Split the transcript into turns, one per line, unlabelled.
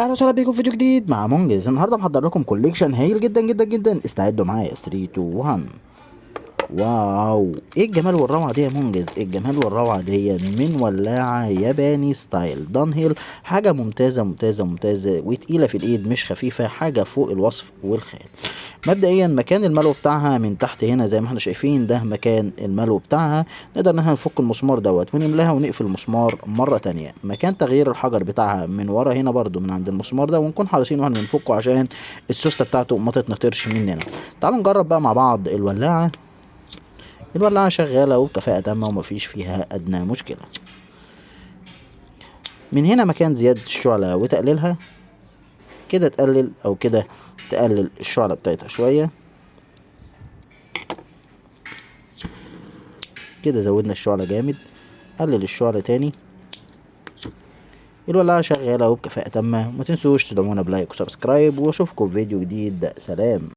اهلا وسهلا بيكم في فيديو جديد مع منجز. النهارده محضر لكم collection هايل جدا جدا جدا، استعدوا معايا. 3 2 1. wow، ايه الجمال والروعه دي يا منجز، ايه الجمال والروعه دي من ولاعه ياباني style دانهيل، حاجة ممتازة ممتازة ممتازة وتقيله في الايد، مش خفيفة، حاجة فوق الوصف والخيال. مبدئيا مكان الملو بتاعها من تحت هنا زي ما احنا شايفين، ده مكان الملو بتاعها، نقدر ان احنا نفك المسمار دوت ونملاها ونقفل المسمار مرة تانية. مكان تغيير الحجر بتاعها من ورا هنا برضو من عند المسمار ده، ونكون حريصين واحنا بنفكه عشان السوسته بتاعته ما تتنطرش مننا. تعالوا نجرب بقى مع بعض الولاعه. الولاعه شغالة وبكفاءه تامة ومفيش فيها ادنى مشكلة. من هنا مكان زيادة الشعلة وتقليلها، كده تقلل او كده تقلل الشعلة بتاعتها شوية، كده زودنا الشعلة جامد، قلل الشعلة تاني. الولاعة شغالة وبكفاءة تامة. ما تنسوش تدعمونا ب like و subscribe، واشوفكم في فيديو جديد. سلام.